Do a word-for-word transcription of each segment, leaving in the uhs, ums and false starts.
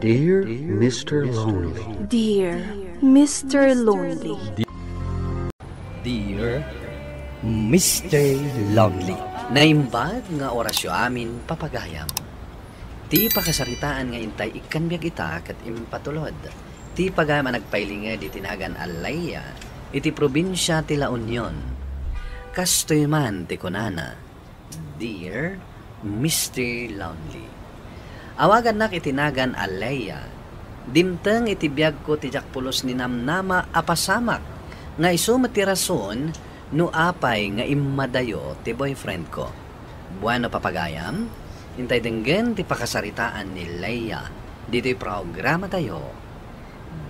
Dear Mister Lonely. Dear Mister Lonely. Dear Mister Lonely. Naimbag nga orasyo amin, papagayam. Ti pakasaritaan nga intay ikkan biag ita ket impatulod ti pagayam a nagpailinged iti nagan a Leia iti probinsia ti La Union. Kastoy man ti kunana, Dear Mister Lonely. Awagannak iti nagan a Leia. Dimteng iti biagko ti diak pulos ninamnama a pasamak nga isu met ti rason no apay nga immadayo ti boyfriendko. Bueno, papagayam, intay denggen ti pakasaritaan ni Leia ditoy programatayo,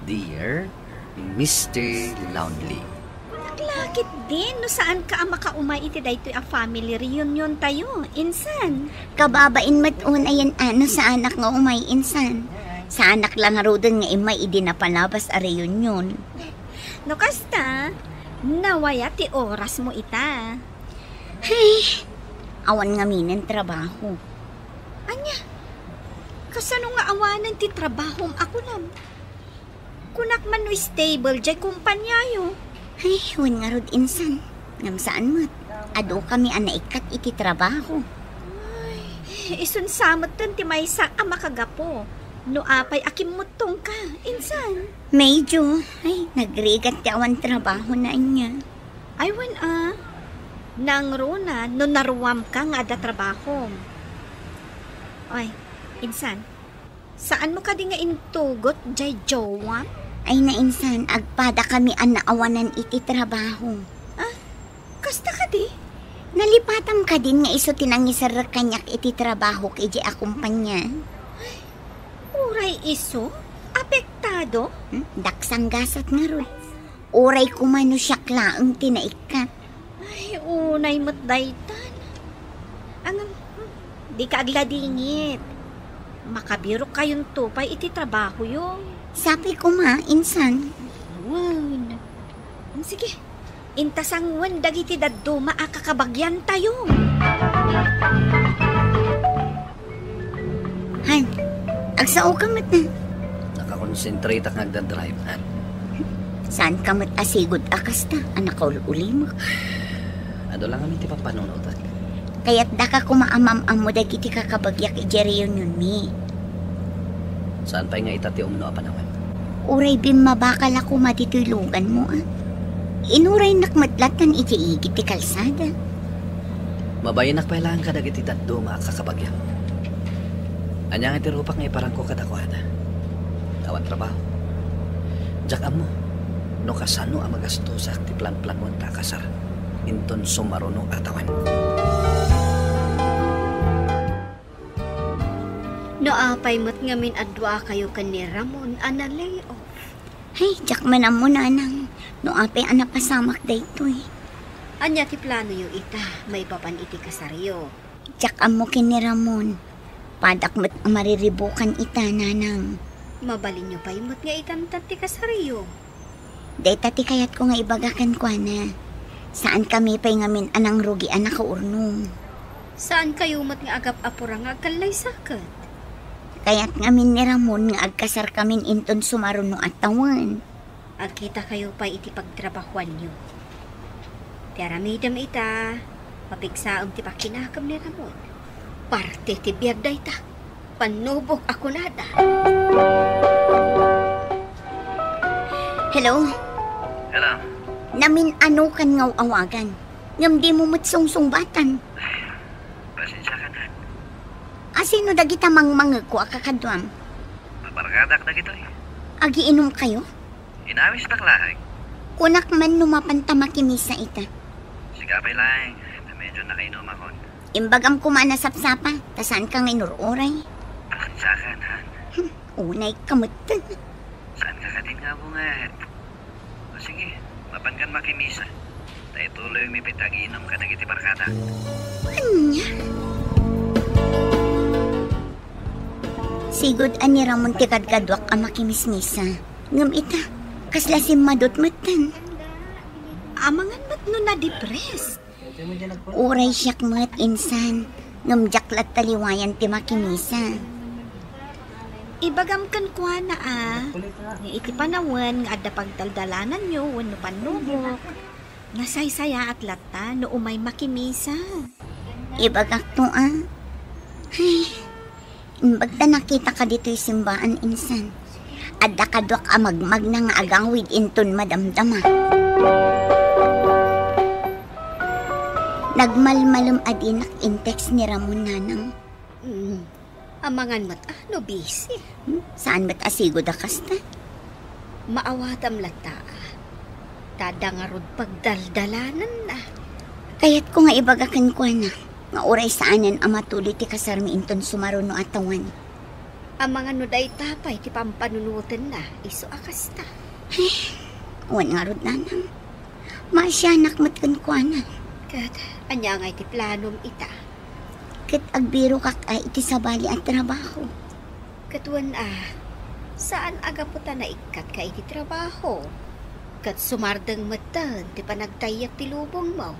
Dear Mister Lonely. Kunak la ketdin no saanka a makaumay iti daytoy a family reunion tayo, insan. Kababain met unayen a no saanak nga umay, insan. Saanak la ngaruden nga immay idi napalabas a reunion. No kasta, nawaya ti orasmo ita. Ay, awan ngaminen trabaho. Ania? Kasano nga awanen ti trabahom a kunam? Kunak man no stable jay kumpaniayo. Ay, wen ngarud, insan. Ngem saan met. Adukami a naikkat iti trabaho. Ay, isun sa metten ti maysa a makagapu. No apay a kimmuttongka, insan. Medyo, ay, nagrigat ti awan trabaho na ania. Ay, wen a. Nangruna no naruamka nga adda trabahom. Ay, insan. Saanmo kadi nga intugot jay jowam? Ay, nainsan, agpadakami a naawanan iti trabaho. Ah, kasta kadi? Nalipatam kadin nga isu ti nangiserrek kaniak iti trabahok idiay a kumpania. Uray isu? Apektado? Hmm, daksang gasat ngarud. Uray koma no siak laeng ti naikkat. Ay, unay met daytan. Ngem, hmm, dika agladingit. Makabirok kayonto pay iti trabahoyo. Sapay koma, insan. Wen. Hmm, sige. Inta sanguen dagiti dadduma a kakabagiantayo. Han, agsao ka met na. Nakakonsentrateak nga agdadrive, han. Saan ka met a sigud a kasta a nakaul-ulimek? Adu la ngamin ti pampanunotek. Kayat daka koma a mam-ammo dagiti kakabagiak idiay reunionmi. Saan pay nga ita ti umno a panawen? Uray bimmabakal a koma ditoy luganmo, a? Inuraynak met lattan idiay igid ti kalsada. Mabainnak pay laeng kadagiti dadduma a kakabagiak. Ania nga ti rupak nga iparangko kadakuada? Awan trabaho. Diak ammo no kasano a magastosak ti planplanuanta a kasar inton sumaruno a tawen. No apay met ngamin a duakayo ken ni Ramon a na-lay off? Hay, diak man ammo, nanang, no apay a napasamak daytoy. Ania ti planoyo ita maipapan iti kasaryo? Diak ammo ken ni Ramon. Padak met a mariribukan ita, nanang. Mabalinyo pay met nga itantan ti kasaryo. Dayta ti kayatko nga ibaga kenkuana. Saankami pay ngamin a nangrugi a nakaurnong. Saankayo met nga agap-apura nga agkallaysaket? Kayat ngamin ni Ramon nga agkasarkamin inton sumaruno a tawen. Agkitakayo pay iti pagtrabahoanyo. Ti aramidem ita, mapigsaem ti pakinakem ni Ramon. Parte ti biag dayta. Pannubok a kunada. Hello? Hello? Namin-anokan nga awagan. Ngem dimo met sungsungbatan. Pasensiakan, han. Asino dagita mangmangegko a kakaduam? Barkadaak dagitoy. Agiinomkayo? Inawisnak laeng. Kunak man no mapanta makimisa ita. Sika pay laeng, ta medyo nakainumakon. Imbagam koma a nasapsapa, ta saanka nga inur-uray. Pasensiakan, han. Hmm, unay ka metten. Saanka kadin nga abunget? O sige, mapankan makimisa. Ta ituloymi pay ti agiinom kadagiti barkada. Ania? Sigud a ni Ramon ti kadkaduak a makimismisa. Ngem ita, kasla simmadut metten. Amangan met no na-depressed. Uray siak met, insan, ngem diak latta liwayan ti makimisa. Ibagam kenkuana a, nga iti panawen nga adda pagdaldalananyo wenno pannubok, nasaysayaat latta no umay makimisa. Ibagakto a. Ay, imbag ta nakitaka ditoy simbaan, insan. Adda kaduak a magmagna nga agawid inton madamdama. Nagmalmalem a dinak in-text ni Ramon, nanang. Mm. Amangan met a no busy. Hmm? Saan met a sigud a kasta? Maawatam latta a. Ta adda ngarud pagdaldalananna. Kayatko nga ibaga kenkuana nga uray saanen a matuloy ti kasarmi inton sumaruno a tawen. Amangan no dayta pay ti pampanunotenna, isu a kasta. Ay, wen ngarud, nanang. Maasianak met kenkuana. Ket ania ngay ti planom ita? Ket agbirokak a iti sabali a trabaho. Ket wen a, saan a gapu ta naikkatka iti trabaho. Ket sumardeng metten ti panagtayyek ti lubongmo.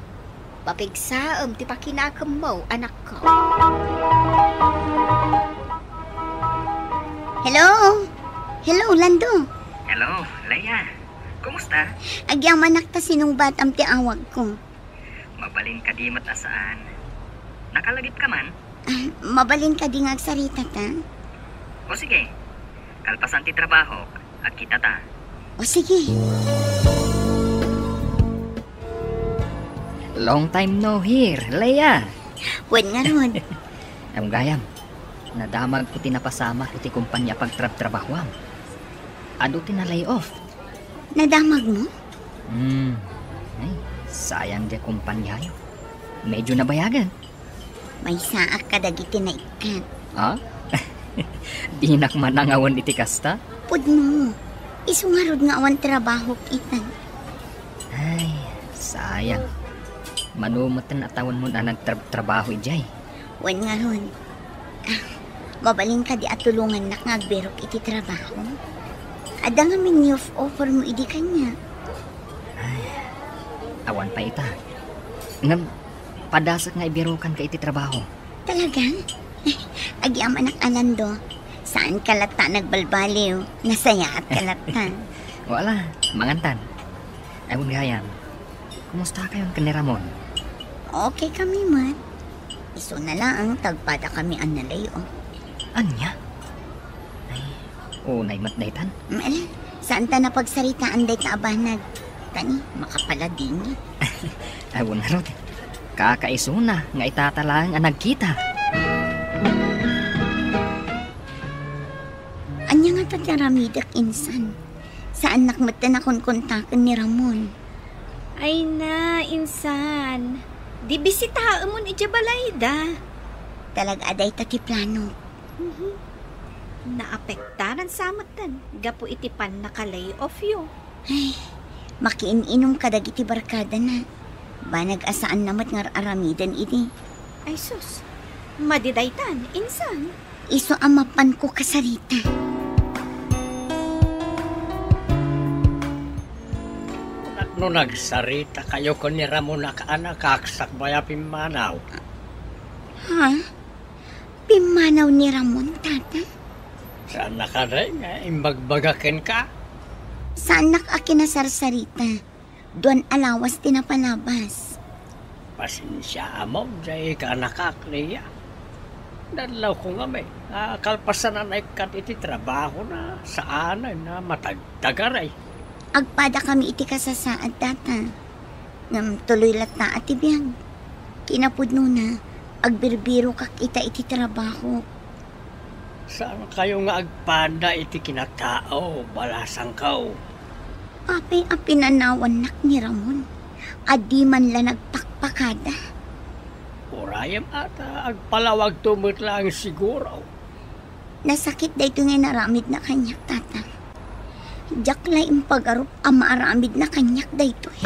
Papigsaem ti pakinakemmo, anakko. Hello? Hello, Lando. Hello, Leia. Kumusta? Agyamanak ta sinungbatam ti awagko. Mabalin kadi met a saan? Nakalagipka man? Ah, mabalin kadi nga agsarita ta? O sige. Kalpasan ti trabaho, agkita ta. O sige. Long time no hear, Leia. Wen ngarud. Am gayam, nadamagko ti napasamak iti kompania a pagtrabtrabahoam. Adu ti na-lay off. Nadamagmo? Hmm. Ay, sayang diay kompaniayo. Medyo nabayagan. Maysaak kadagiti naikkat. Ha? Dinak manangawan iti kasta? Pudno. Isu ngarud nga awan trabahok ita. Ay, sayang. Mano metten a tawenmon a nagtrab-, trabaho idiay. Wen ngarud. Ah, mabalin kadi a tulongannak nga agbirok iti trabaho? Adda ngamin ni off-, offermo idi kaniak? Ay, awan pay ita. Ngem, padasek nga ibirokanka iti trabaho. Talaga? Agyamanak a, Lando. Saanka latta a nagbalbaliw. Nasayaatka latta. Wala, mangantan. Ay, wen gayam. Kumustakayon ken ni Ramon? Okay kami met. Isuna laeng ta agpada kami a na-lay off. Ania? Ay, unay met daytan. Mm, ala, saanta napagsaritaan dayta a banag. Tani, makapaladingit. Ay, wen ngarud. Kakaisuna nga itata laeng a nagkita. Ania ngata ti aramidek, insan? Saannak metten a konkontaken ni Ramon. Ay na, insan. Di bisitaemon idiay balayda. Talaga a dayta ti plano. Mhm. Naapektanan sa metten gapu iti pannaka-lay off yo. Ay, makiin-inom kadagiti barkadana. Banag a saanna met nga ar-aramiden idi. Ay sus, madi daytan, insan. Isu a mapanko kasarita. Tapno nagsaritakayo ken ni Ramon a kaanakak sakbay a pimmanaw. Ha? Pimmanaw ni Ramon, Tata? Saanna kadi nga imbagbaga kenka? Saannak a kinasarsarita. Duan a lawas ti napalabas. Pasensiaam, diay kaanakak, Leia. Nadlawko ngamin a kalpasan a naikkat iti trabahona, saanen a matagtagaray. Agpadakami iti kasasaad, Tata. Ngem tuloy latta a ti biag. Kinapudnona, agbirbirokak ita iti trabaho. Saankayo nga agpada iti kinatao, balasangko. Apay a pinanawannak ni Ramon a di man la nagpakpakada? Urayem a ta agpalawagto met laeng siguro. Nasakit daytoy nga inaramidna kaniak, Tata. Diak la impagarup a maaramidna kaniak daytoy.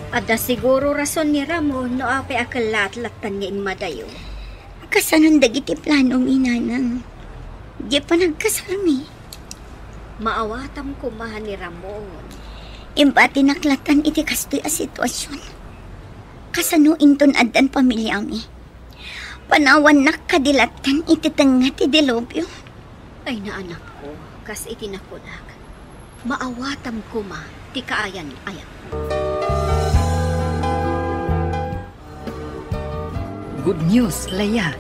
Adda siguro rason ni Ramon no apay a kellatlattan nga immadayo. Kasanon dagiti planomi, Nanang? Diay panagkasarmi. Maawatam koma ni Ramon. Impatinak lattan iti kastoy a situasion. Kasano inton addan pamiliami? Panawannak kadi latta iti tengnga ti dilubyo. Ay, naanakko, kas iti nakunak, maawatam koma ti kaayan-ayak. Good news, Leia!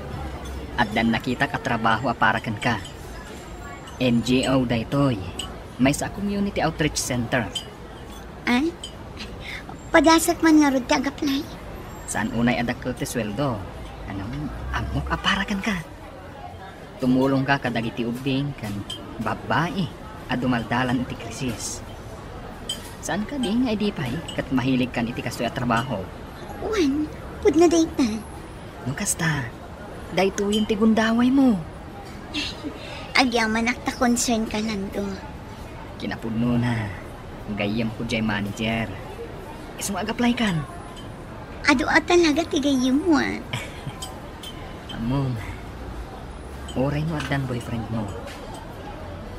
Addan nakitak a trabaho a para kenka. N G O daytoy. Maysa a community outreach center. Ay, padasek man ngarud ti ag-apply? Saan unay a dakkel ti sueldo? Ano, ammok a para kenka. Tumulongka kadagiti ubbing ken babbai a dumaldalan iti krisis. Saan kadi nga idi pay ket mahiligkan iti kastoy a trabaho? Wen, pudno dayta. No kasta, daytoyen ti gundawaymo. Agyamanak ta concern ka, Lando. Kinapudnona, gayyemko diay manager. Isu nga ag-apply kan. Adu a talaga ti gayyemmo, a. Ammom, uray no addan boyfriendmo,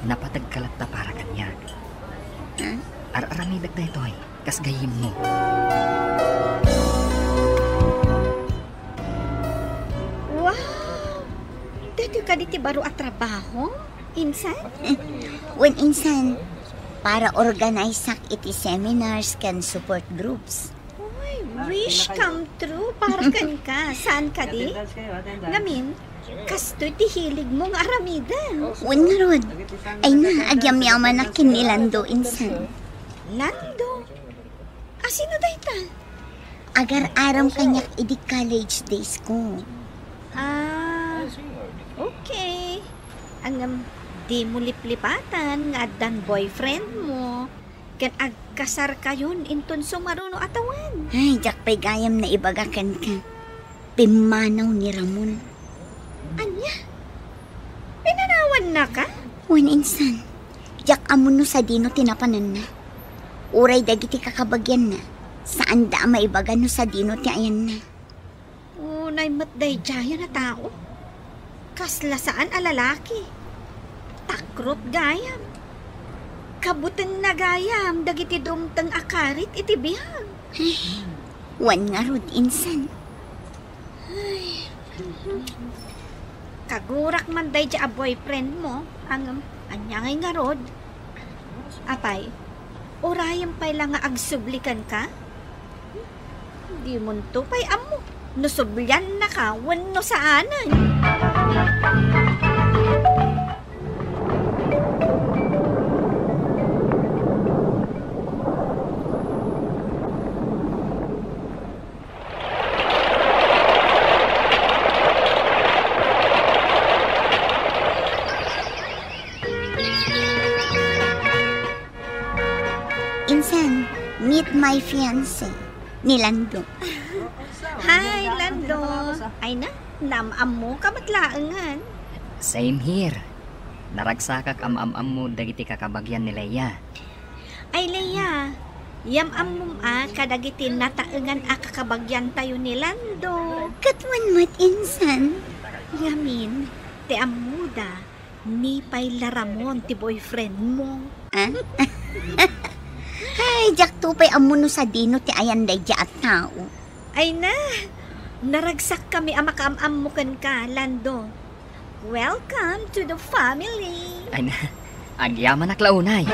napateg ka latta para kaniak. Ha? Ar-aramidek daytoy kas gayyemmo. Wow! Daytoy kadi ti baro a trabaho, insan? Wen, insan, para organize-ak iti seminars ken support groups. Uy, wish come true para kenka. Saan kadi? Ngamin, kastoy ti hiligmo nga aramiden. Wen ngarud. Ay na, agyamyamanak ken ni Lando, insan. Lando? A, sino dayta? Agar-aram kaniak idi college days ko. Ah, okay. Ngem, dimo liplipatan nga addan boyfriendmo ken agkasarkayon inton sumaruno a tawen. Ay, diak pay gayam naibaga kenka. Pimmanaw ni Ramon. Ania? Pinanawannaka? Wen, insan, diak ammo no sadino ti napananna. Uray dagiti kakabagianna, saanda a maibaga no sadino ti ayanna. Unay met daydiayen a tao. Kasla saan a lalaki. Takrot gayam. Kabutenna gayam dagiti dumteng a karit iti biag. Ay, wen ngarud, insan. Ay. Kagurak man daydiay a boyfriendmo, ngem ania ngay ngarud? Apay, urayem pay la nga agsubli kenka? Dimonto pay ammo no subliannaka wenno saanen. Insan, meet my fiancé, ni Lando. Hi, Lando. Ay na, naam-ammoka met laengen. Same here. Naragsakak a maam-ammo dagiti kakabagian ni Leia. Ay, Leia, yam-ammom a kadagiti nataengan a kakabagiantayo ni Lando. Ket wen met, insan. Ngamin, ti ammoda, ni pay la Ramon ti boyfriendmo. Ah? Ay, diakto pay ammo no sadino ti ayan daydiay a tao. Ay na, naragsakkami a makaam-ammo kenka, Lando. Welcome to the family! Ay na, agyamanak la unay.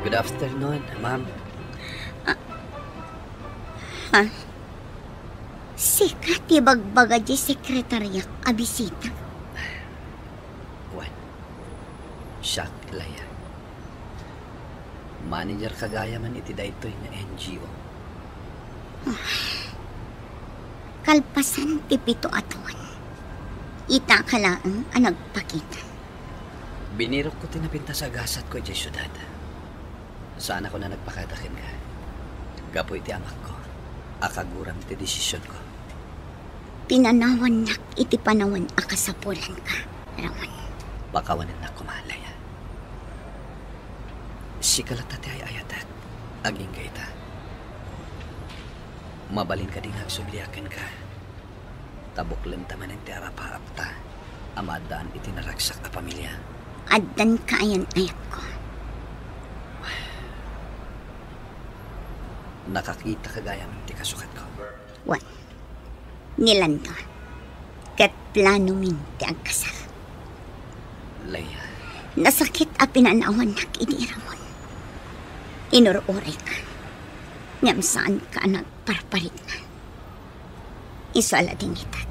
Good afternoon, ma'am. Ah, ha? Sika ti bagbaga di sekretariak a bisita? Wen, siak, Leia. Manager ka gayamen iti daytoy nga N G O. Kalpasan ti pito a tawen, itaka laeng a nagpakita. Binirokko ti napintas a gasatko idiay siudad. Saanakon a nagpakada kenka. Gapu iti amakko, a kaguram iti desisionko. Pinanawannak iti panawen a kasapulanka, Ramon. Pakawanennak koma, Leia. Sika latta ti ay-ayatek, agingga ita. Mabalin kadi nga agsubliak kenka? Ta buklenta manen ti arapaapta a maaddaan iti naragsak a pamilia. Addan kaayan-ayatko. Nakakitaka gayam ti kasukatko. Wen, ni Lando, ket planomin ti agkasar. Leia. Nasakit a pinanawannak idi Ramon. Inur-urayka, ngem saanka a nagparparitna. Isu a ladingitan,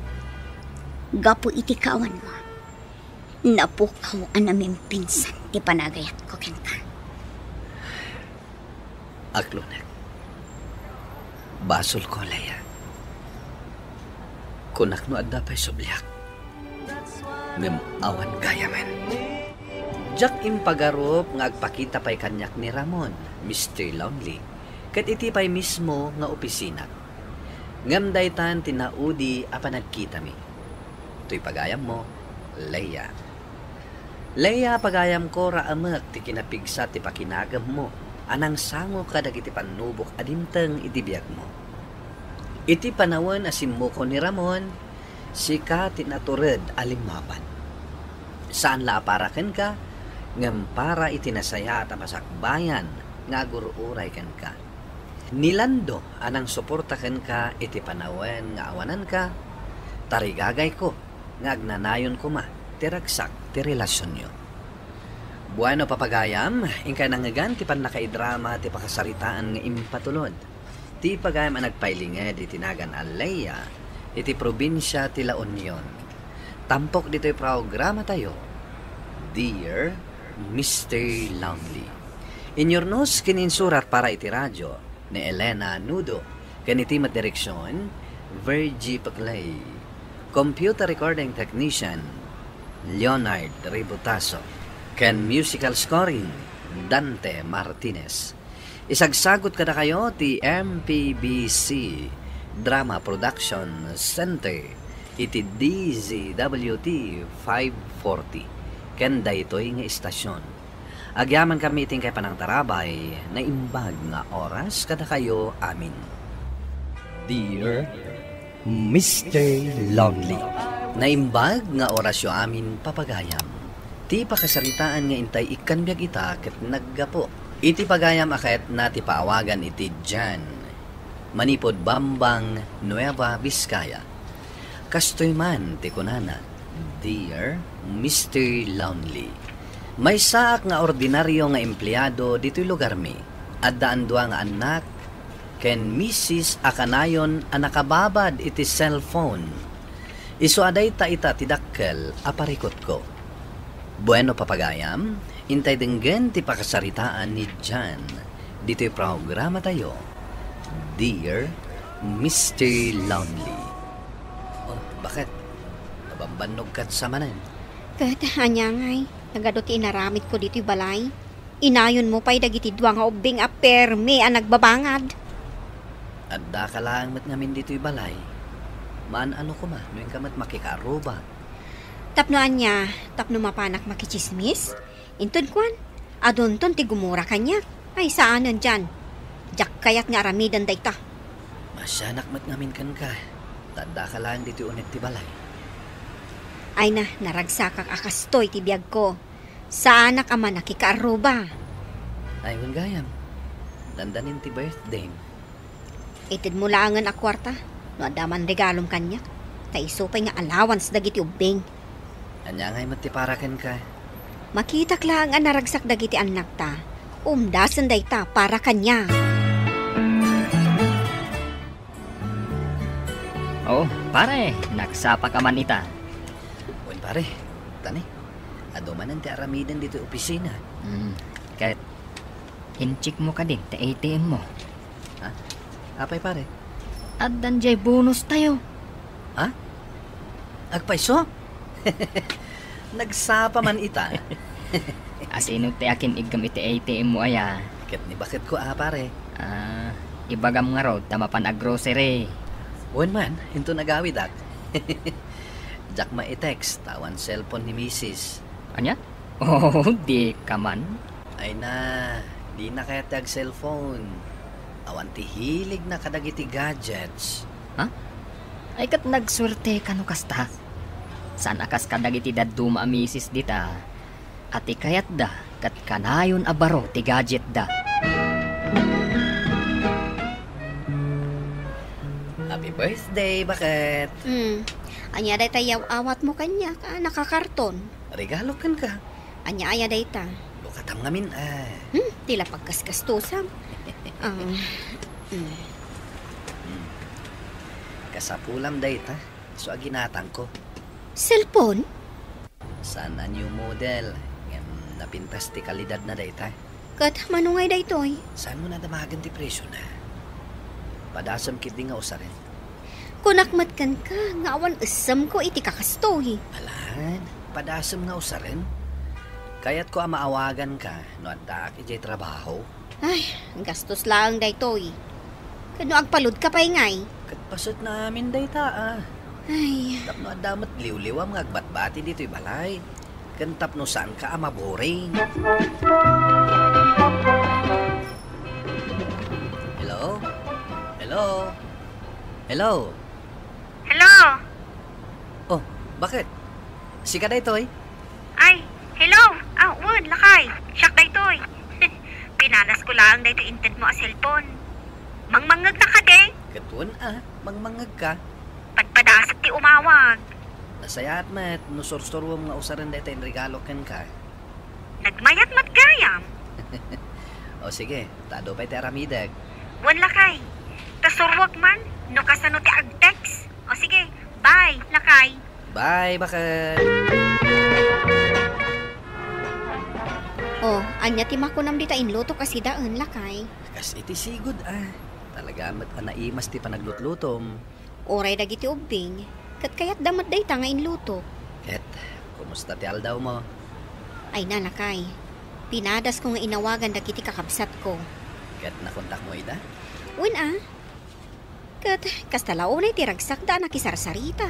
gapu iti kaawanmo, napukaw a namimpinsan ti panagayatko kenka. Aklonek. Basolko, Leia. Kunak no adda pay subliak. Ngem awan gayamen. Diak impagarup nga agpakita pay kaniak ni Ramon, Mister Lonely, ket iti pay mismo nga opisinak. Ngem daytan ti naudi a panagkitami. Toy pagayammo, Leia. Leia, pagayamko, raamek ti kinapigsa ti pakinagemmo a nangsango kadagiti pannubok a dimteng iti biagmo. Iti panawen a simmuko ni Ramon, sika ti natured a limmaban. Saan la a para kenka, ngem para iti nasayaat a masakbayan nga agur-uray kenka. Ni Lando a nangsuporta kenka iti panawen nga awananka, tarigagayko nga agnanayon koma ti ragsak ti relasionyo. Bueno, papagayam, inkay nangngegan ti pannakaidrama ti pakasaritaan nga impatulod ti pagayam a nagpailinged iti nagan a Leia iti probinsia ti La Union. Tampok ditoy programatayo, Dear Mister Lonely. Inyurnos ken insurat para iti radio ni Elena Nudo, ken iti met direksion, Virgie Paclay. Computer recording technician, Leonard Ributaso, ken musical scoring, Dante Martinez. Isagsagut kadakayo ti M P B C Drama Production Center iti D Z W T five forty, ken daytoy nga istasyon. Agyamankami iti inkay panangtarabay, naimbag nga oras kadakayo amin. Dear Mister Lonely. Naimbag nga orasyo amin, papagayam. Ti pakasaritaan nga intay ikkan biag ita ket naggapu iti pagayam a kayatna ti paawagan iti Jan manipud Bambang, Nueva Vizcaya. Kastoy man ti kunana, Dear Mister Lonely, maysaak nga ordinario nga empleado ditoy lugarmi. Addaan dua nga annak ken misis a kanayon a nakababad iti cellphone. Isu a dayta ita ti dakkel a parikutko. Bueno, papagayam, intay denggen ti pakasaritaan ni Jan ditoy programatayo, Dear Mister Lonely. Oh, baket? Nabambannog ket sa manen? Ket ania ngay, nagadu ti inaramidko ditoy balay? Inayonmo pay dagiti dua nga ubbing a permi a nagbabangad. Addaka laeng met ngamin ditoy balay. Maan-ano koma no inka met makikaarruba. Tapno ania? Tapno mapanak makitsismis? Inton kuan, adunton ti gumura kaniak. Ay, saanen dian. Diak kayat nga aramiden dayta. Masianak met ngamin kenka. Ta addaka laeng ditoy uneg ti balay. Ay na, naragsakak a kastoy ti biagko. Saanak a manakikaarruba. Ay, wen gayam. Dandanin ti birthdayem. Itedmo laengen a kuarta no adda man regalom kaniak, ta isu pay nga allowance dagiti ubbing. Ania ngay met ti para kenka? Makitak laeng a naragsak dagiti annakta. Umdasen dayta para kaniak. Oo, pare, nagsapa ka man ita. Wen, pare, tani, adu manen ti aramiden ditoy opisina. Hmm, ket incheck mo kadin ti A T M mo. Ha? Apay, pare? Addan jay bonus tayo. Ha? Agpayso? Nagsapa man ita. Asino ti akin-iggam iti A T M mo aya? Ket ni baketko a, pare. Ah, ibagam ngarud ta mapan a grocery. Wen man, inton agawidak. Diak ma-text, ta awan cellphone ni misis. Ania? Oh, di ka man. Ay na, dina kayat ti ag-cellphone. Awan ti hiligna kadagiti gadgets. Ha? Ay, ket nagsuerte ka no kasta. Saan a kas kadagiti dadduma a misis dita, a ti kayatda ket kanayon a baro ti gadgetda. Happy birthday, baket. Hmm. Ania dayta yaw-awatmo kaniak a nakakarton? Regalo kenka. Ania aya dayta? Lukatam ngamin, ah. Hmm, ti la paggasgastusam. Ah, hmm. Hmm. Kasapulam dayta, isu a ginatangko. Cellphone? Saan a new model, ngem napintas ti kalidadna dayta. Ket mano ngay daytoy? Saanmo nadamagen ti presiona? Padasem ketdi nga usaren. Kunak met kenka nga awan essemko iti kakastoy. Alan, padasem nga usaren. Kayatko a maawaganka no addaak idiay trabaho. Ay, gastos laeng daytoy. Ket no agpaludka pay ngay? Ket paset na amin dayta, ah. Ay. Tapno adda met liwliwam nga agbatbati ditoy balay. Ken tapno saanka a maboring. Hello? Hello? Hello? Hello? Oh, baket? Sika daytoy? Ay, hello! Ah, wen, lakay. Siak daytoy. Pinadasko laeng daytoy intedmo a cellphone. Mangmangngegna kadi? Ket wen a, mangmangngegka. Padpadasek ti umawag. Nasayaat met no sursuruem nga usaren dayta inregalo kenka. Nagmayat met gayam. O sige, ta adu pay ti aramidek. Wen, lakay. Ta suruek man no kasano ti agtext. O sige, bye, lakay. Bye, baket. Oh, ania ti makunam dita inlutok a sidaen, lakay? Kas iti sigud, ah. Talaga met a naimas ti panaglutlutom. Uray dagiti ubbing, ket kayatda met dayta nga inlutok. Ket, kumusta ti aldawmo? Ay na, lakay. Pinadasko nga inawagan dagiti kakabsatko. Ket nakontakmo ida? Wen a. Ket kasta la unay ti ragsakda a nakisarsarita.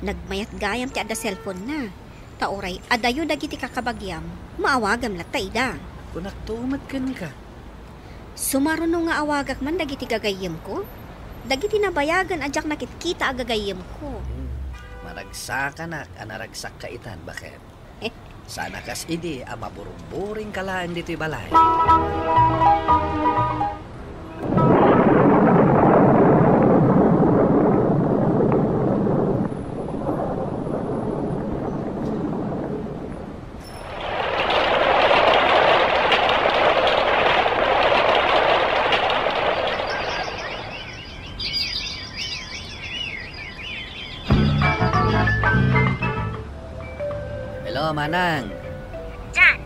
Nagmayat gayam ti adda cellphone-na, ta uray adayo dagiti kakabagiam, maawagam latta ida. Kunakto met kenka. Sumaruno nga awagak man dagiti gagayyemko, dagiti nabayagen a diak nakitkita a gagayyemko. Hmm, maragsakanak a naragsakka itan, baket. Saan a kas idi a maburburingka laeng ditoy balay. Hello, Manang. Jan,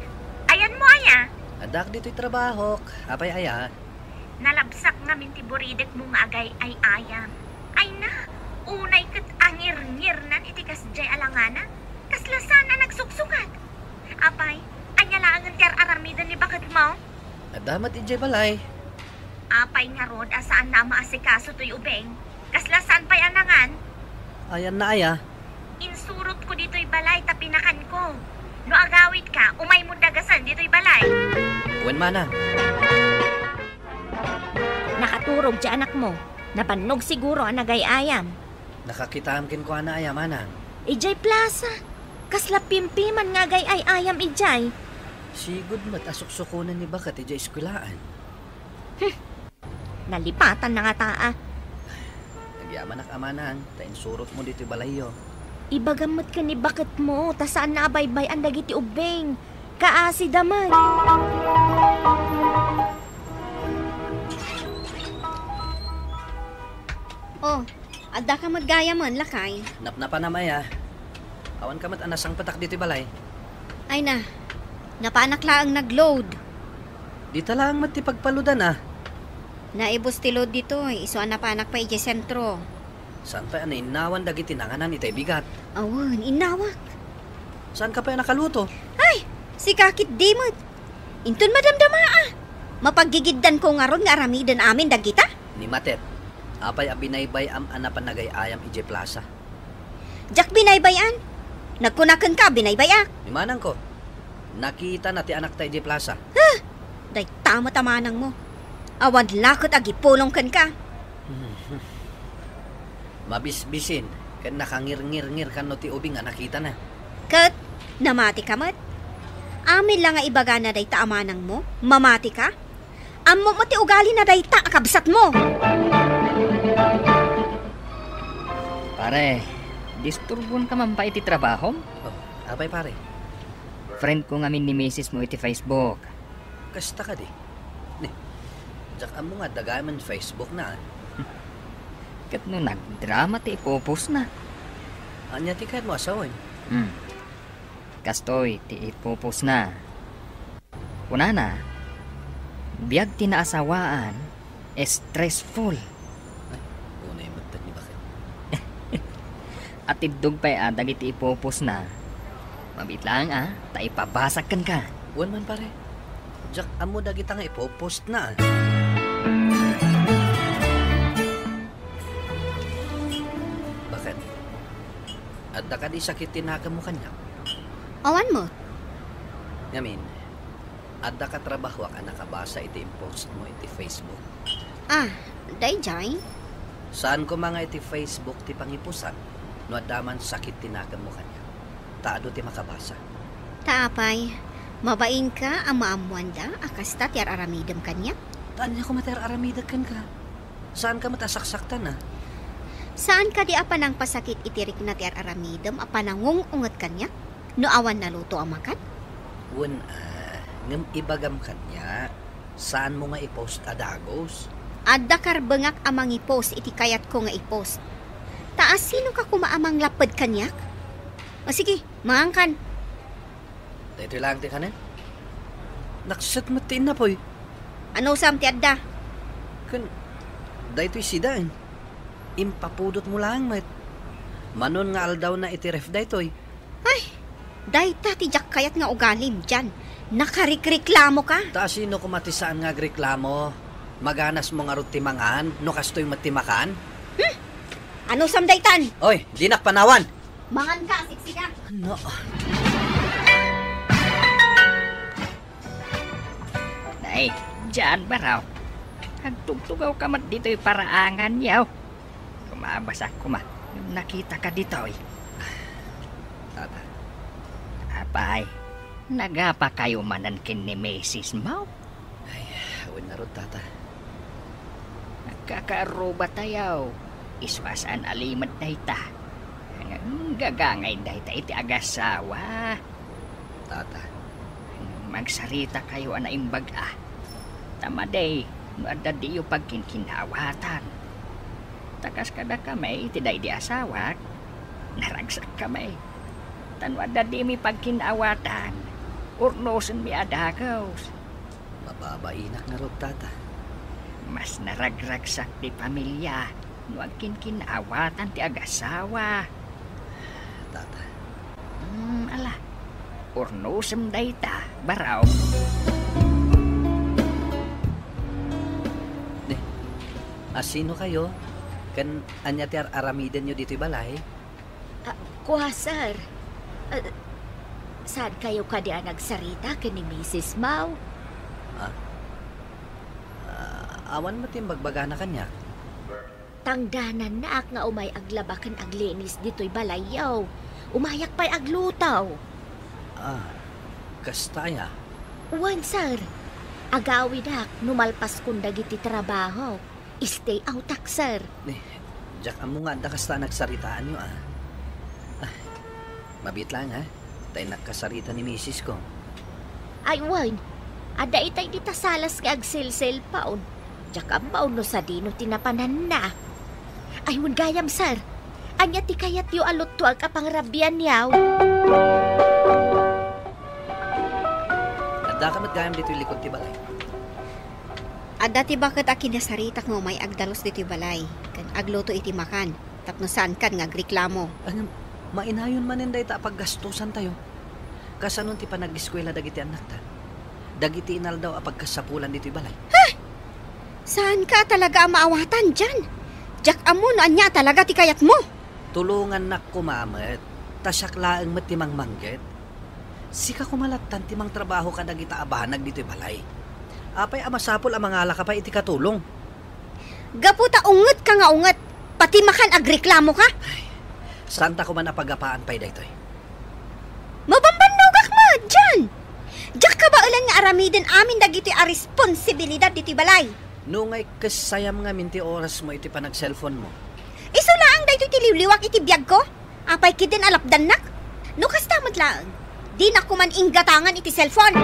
ayanmo aya? Addak ditoy trabahok. Apay aya? Nalabsak ngamin ti buridekmo nga agay-ay-ayam. Ay na, unay ket angirngirnan iti kasdiay a langana. Kasla saan a nagsuksukat. Apay, ania laengen ti ar-aramiden ni baketmo? Adda met idiay balay. Apay ngarud a saanna a maasikaso toy ubing? Kasla saan pay a nangan? Ayanna aya? Insurotko ditoy balay ta pinakanko. No agawitka, umaymo dagasen ditoy balay. Wen, Manang. Nakaturog ti anakmo. Nabannog siguro a nagay-ayam. Nakakitaam kenkuana aya, Manang? Idiay plasa. Kasla pimpiman nga agay-ay-ayam idiay. Sigud met a suksukonen ni baket idiay eskuelaan. Hmm. Nalipatanna ngata a. Agyamanak a, Manang, ta insurotmo ditoy balayyo. Ibagam met ken ni baketmo ta saanna a baybay-an dagiti ubbing. Kaasida met. Oh, addaka met gayamen, lakay. Napnapanam aya. Awanka met a nasangpetak ditoy balay. Ay na, napanak laeng nagload. Dita laeng met ti pagpaludan a. Naibus ti load ditoy, isu a napanak pay idiay sentro. Saan pay a nainnawan dagiti nanganan itay bigat? Awan, innawak. Saanka pay a nakaluto? Ay, sika ketdi met. Inton madamdama a. Mapaggigiddanko ngarud nga aramiden amin dagita? Ni Matet, apay a binaybay-am a napan nagay-ayam idiay plasa? Diak binaybay-an. Nagkuna kenka a binaybay-ak. Ni manangko, nakitana ti anakta idiay plasa. Huh! Dayta met a manangmo. Awan la ket agipulong kenka. Mabisbisin ken nakangirngirngir kano ti ubing a nakitana. Ket namatika met? Amin la nga ibagana dayta a manangmo, mamatika? Ammom met ti ugalina dayta a kabsatmo. Pare, disturbuanka man ba iti trabahom? Oh, apay, pare? Friend ko ngamin ni misis mo iti Facebook. Kasta kadi? Ni, diak ammo nga adda gayam Facebook na, ah. Ket no nagdrama ti ipopost na? Ania ti kayatmo a sawen? Hmm. Kastoy ti ipopost na. Kunana, biag ti naasawaan, stressful. Ay, unay met ni baket. Atiddog pay a dagiti ipopost na. Mabiit laeng a, ta ipabasag kenka. Wen man, pare. Diak ammo dagita nga ipopost na. Baket? Adda kadi sakit ti nakemmo kaniak? Awan met. Ngamin, adda katrabahoak a nakabasa iti impost mo iti Facebook. Ah, daydiay? Saan koma nga iti Facebook ti pangipusak no adda man sakit ti nakemmo kaniak. Ta adu ti makabasa. Ta apay, mabainka a maammoanda a kasta ti ar-aramidem kaniak? Ta ania koma ti ar-aramidek kenka? Saanka met a saksaktan, a? Saan kadi a panangpasakit iti rikna ti ar-aramidem a panangung-unget kaniak no awan naluto a makan? Wen, a, ngem ibagam kaniak, saanmo nga i-post a dagus. Adda karbengak a mangi-post iti kayatko nga i-post. Ta asinoka koma a manglapped kaniak? O sige, mangankan. Daytoy laeng ti kanen? Nakset met ti innapoy. Anusam ti adda? Ken, daytoy sida, eh. Impapudotmo laeng met. Manon nga aldawna iti ref daytoy. Ay, dayta ti diak kayat nga ugalim, Jan. Nakarikreklamoka. Ta asino koma ti saan nga agreklamo? Maganasmo ngarud ti mangan, no kastoy met ti makan? Hmm? Anusam daytan? Oy, dinak panawan! Manganka, siksika. No. Nay, dian baro. Agtugtugawka met ditoy paraangan, yaw. Kumabasak koma, nakitaka ditoy. Tata. Apay, nagapakayo manen ken ni misis mo? Ay, wen ngarud, Tata. Nagkakaarruba tayo. Isu a saan a limed dayta. Ngem gagangay dayta iti agasawa. Tata. Magsarita kayo a naimbag a. Ta madi, no adda diyo pagkinkinawatan. Ta kas kadakami iti daydi asawak, naragsakkami. Ta no adda dimi pagkinawatan, urnosenmi a dagus. Mababainak ngarud, Tata. Mas naragragsak ti pamilia no agkinkinawatan ti agasawa. Tata. Hmm, ala. Urnosem dayta, baro. Ni, asino kayo? Ken ania ti ar-aramidenyo ditoy balay? Ah, kua, sir. Ah, saan kayo kadi a nagsarita ken ni misis mo? Ah? Ah, awan met ti imbagbagana kaniak. Tangdanannak nga umay aglaba ken aglinis ditoy balayyo. Umayak pay agluto. Ah, kasta aya? Wen, sir. Agawidak no malpaskon dagiti trabaho. Stay outak, sir. Ni, diak ammo nga adda kasta a nagsaritaanyo, ah. Ah, mabiit laeng, ha? Ta innak kasarita ni misisko. Ay, wen. Adda itay dita salas nga agselselpon. Diak ammo no sadino ti napananna. Ay, wen gayam, sir. Ania ti kayatyo a luttuak a pangrabianyo? Addaka met gayam ditoy likod ti balay. Adda ti baket a kinasaritak nga umay agdalus ditoy balay, ken agluto iti makan, tapno saankan nga agreklamo. Ngem, mainayon manen dayta a paggastosantayo. Kasanon ti panag-eskuela dagiti annakta? Dagiti inaldaw a pagkasapulan ditoy balay? Ha? Saanka a talaga a maawatan, Jan. Diak ammo no ania a talaga ti kayatmo. Tulongannak koma met, ta siak laeng met ti mangmangget. Sika koma lattan ti mangtrabaho kadagita a banag ditoy balay. Apay a masapul a mangalaka pay iti katulong? Gapu ta ungetka nga unget, pati makan agreklamoka? Ay, saanta koma a pagapaan pay daytoy. Mabambannogak met, Jan! Diak kabaelan nga aramiden amin dagitoy a responsibilidad ditoy balay. No ngay kessayam ngamin ti orasmo iti panagselponmo. Isu la Ang daytoy ti liwliwak iti biagko? Apay ketdin a lapdannak? No kasta met laeng, dinak koma inggatangan iti cellphone.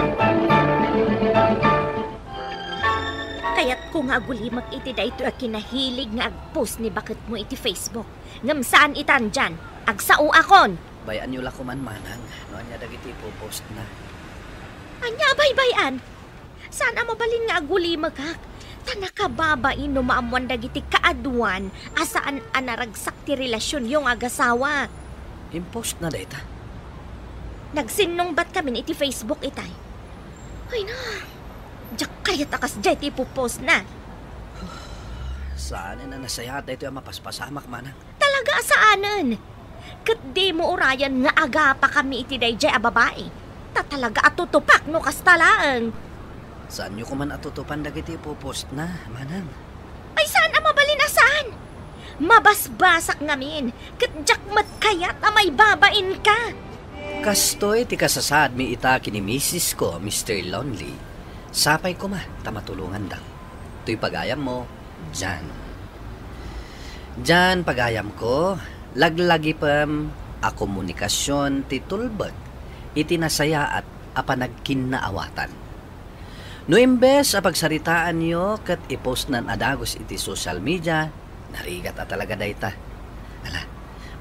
Kayatko nga agulimek iti daytoy a kinahilig nga agpost ni baketmo iti Facebook. Ngem saan itan diay. Agsaoakon. Bay-anyo la koma, manang, no ania dagiti ipopostna. Ania a baybay-an? Saan a mabalin nga agulimekak. Ta nakababain no maammoan dagiti kaaduan a saan a naragsak ti relasionyo nga agasawa. Impostna dayta? Nagsinnungbatkamin iti Facebook itay. Ay na, diak kayat a kasdiay ti ipopostna. Saanen a nasayaat daytoy a mapaspasamak, manang. Talaga a saanen. Ket dimo urayen nga agapakami iti daydiay a babai. Ta talaga a tutupak no kasta laeng. Saanyo koman a tutupan dagiti ipopostna, manang? Ay, saan a mabalin a saan? Mabasbasak ngamin, ket diak met kayat a maibabainka. Kastoy ti kasasaadmi ita ken ni misisko, Mister Lonely. Sapay koma ta matulongandak. Toy pagayammo, Jan. Jan, pagayamko, laglagipem a komunikasion ti tulbek iti nasayaat a panagkinnaawatan. No imbes a pagsaritaanyo ket ipostnan a dagus iti social media, narigat a talaga dayta. Ala,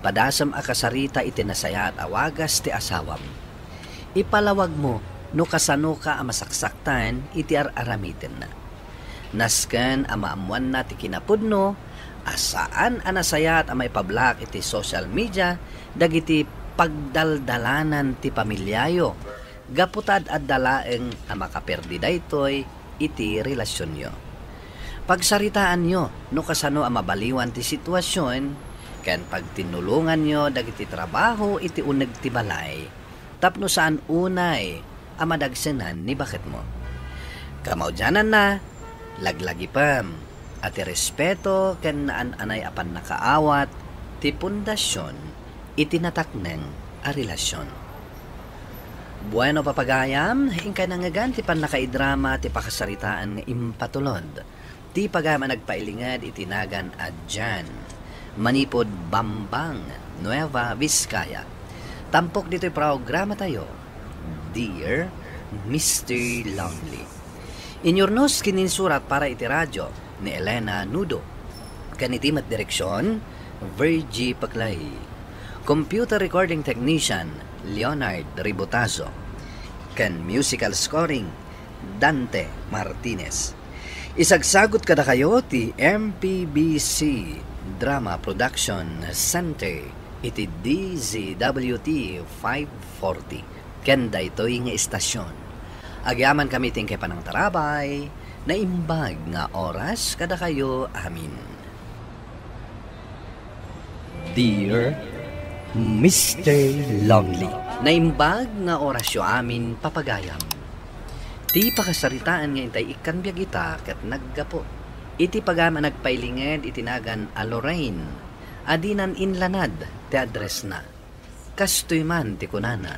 padasem a kasarita iti nasayaat a wagas ti asawam. Ipalawagmo no kasanoka a masaksaktan iti ar-aramidenna. Nasken a maammoanna ti kinapudno a saan a nasayaat a maipablak iti social media dagiti pagdaldalanan ti pamiliayo, gapu ta ad-adda laeng a makaperdi daytoy iti relasionyo. Pagsaritaanyo no kasano a mabaliwan ti situasion ken pagtinnulonganyo dagiti trabaho iti uneg ti balay tapno saan unay a madagsenan ni baketmo. Kamaudiananna, laglagipem a ti respeto ken naan-anay a pannakaawat ti pundasion iti natakneng a relasion. Bueno, papagayam, inkay nangngegan ti pannakaidrama ti pakasaritaan nga impatulod ti pagayam a nagpailinged iti nagan a Jan, manipud Bambang, Nueva Vizcaya. Tampok ditoy programatayo, Dear Mister Lonely. Inyurnos ken insurat para iti radio ni Elena Nudo. Ken iti met direksion, Virgie Paclay. Computer recording technician, Leonard Ribotazo. Ken musical scoring, Dante Martinez. Isagsagut kadakayo ti M P B C Drama Production Center iti D Z W T five forty. Ken daytoy nga istasion, agyamankami ti inkay panangtarabay, naimbag nga oras kadakayo amin. Dear Mister Lonely. Naimbag nga orasyo amin, papagayam. Ti pakasaritaan nga intay ikkan biag ita ket naggapu iti pagayam a nagpailinged iti nagan a Lorraine a dinan inlanad ti addressna. Kastoy man ti kunana,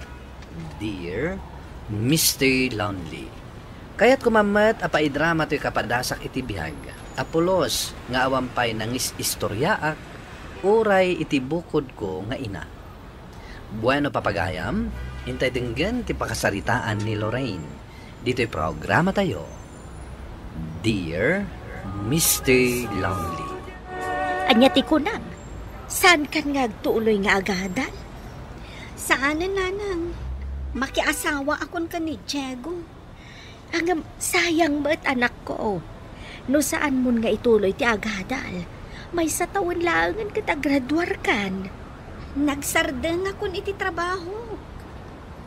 Dear Mister Lonely, kayatko man met a paidrama toy kapadasak iti biag a pulos nga awan pay nangis-istoriaak uray iti bukodko nga ina. Bueno, papagayam, intay denggen ti pakasaritaan ni Lorraine ditoy programatayo, Dear Mister Lonely. Ania ti kunam? Saankan nga agtuloy nga agadal? Saanen, nanang. Makiasawaakon ken ni Diego. Ngem, sayang met, anakko. No saanmon nga ituloy ti agadal, maysa tawen laengen ket agraduarkan. Nagsardengakon iti trabaho.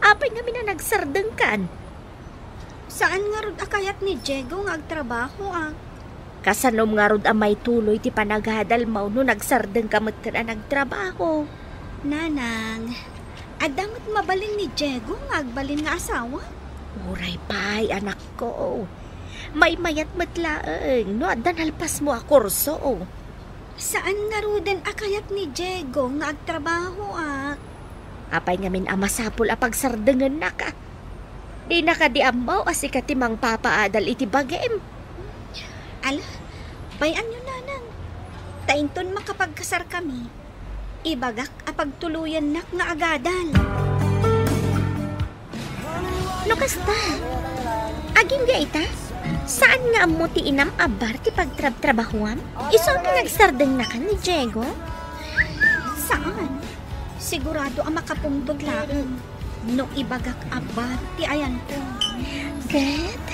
Apay ngamin a nagsardengkan? Saan ngarud a kayat ni Diego nga agtrabahoak. Kasanom ngarud a maituloy ti panagadalmo no nagsardengka metten a nagtrabaho? Nanang, adda met mabalin ni Diego nga agbalin nga asawa? Uray pay, anakko. Maymayat met laeng no adda nalpasmo a kurso. Saan ngaruden a kayat ni Diego nga agtrabahoak. Apay ngamin a masapul a pagsardengennak, a? Dina kadi ammo a sika ti mangpapaadal iti bagim? Ala, bay-anyo, nanang. Ta inton makapagkasarkami, ibagak a pagtuloyannak nga agadal. No kasta, agingga ita, saan nga ammo ti inam a bar ti pagtrabtrabahuam? Isu a pinagsardengnakan ni Diego? Saan. Sigurado a makapungtod laeng no ibagak a bar ti ayanko. Ket,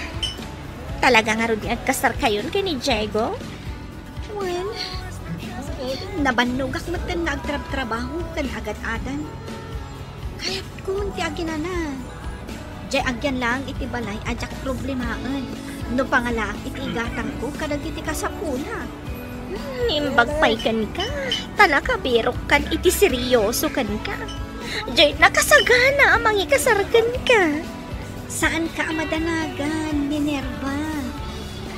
talaga ngarud nga agkasarkayon ken ni Diego? Wen, nabannogak metten nga agtrabtrabaho ken agad-adan. Kayatko ti aginana. Jay agyan laeng iti balay a diak problemaen no pangalaak iti igatangko kadagiti kasapulak. Hmm, imbag pay kenka, ta nakabirokkan iti seryoso kenka. Jay nakasagana a mangikasar kenka. Saanka a madanagan, Minerva.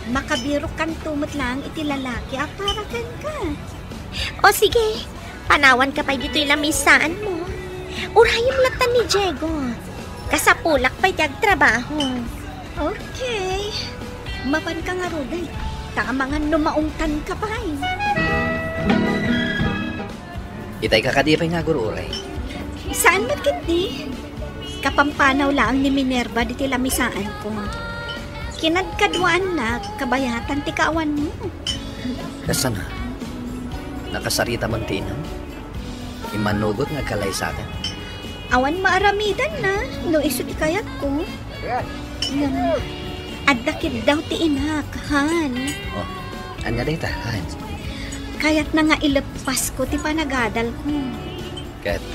Makabirokkanto met laeng iti lalaki a para kenka. O sige, panawanka pay ditoy lamisaanmo. Urayem latta ni Diego. Kasapulak pay ti agtrabaho. Okay. Mapanka ngaruden, ta amangan no maungtanka pay. Itay ka kadi pay nga agur-uray? Saan met ketdi? Kapampanaw laeng ni Minerva diti lamisaanko. Kinadkaduaannak kabayatan ti kaawanmo. Kasano? Nakasarita man ti inam? Immanugot nga agkalaysakan. Awan maaramidanna no isu ti kayatko. Ngem, adda kiddaw ti inak, Han. Oh, ania dayta, Han? Kayatna nga ileppasko ti panagadalko. Ket,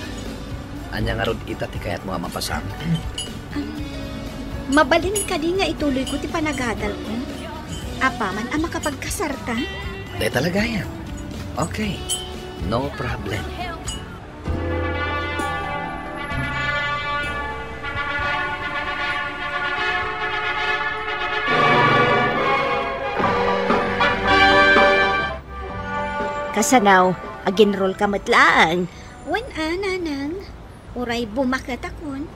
ania ngarud ita ti kayatmo a mapasamak? Ah, mabalin kadi nga ituloyko ti panagadalko? Apaman a makapagkasarta? Dayta la gayam. Okay. No problem. Kasano, aginrol ka met laeng? Wen a, nanang. Uray bumaketakon.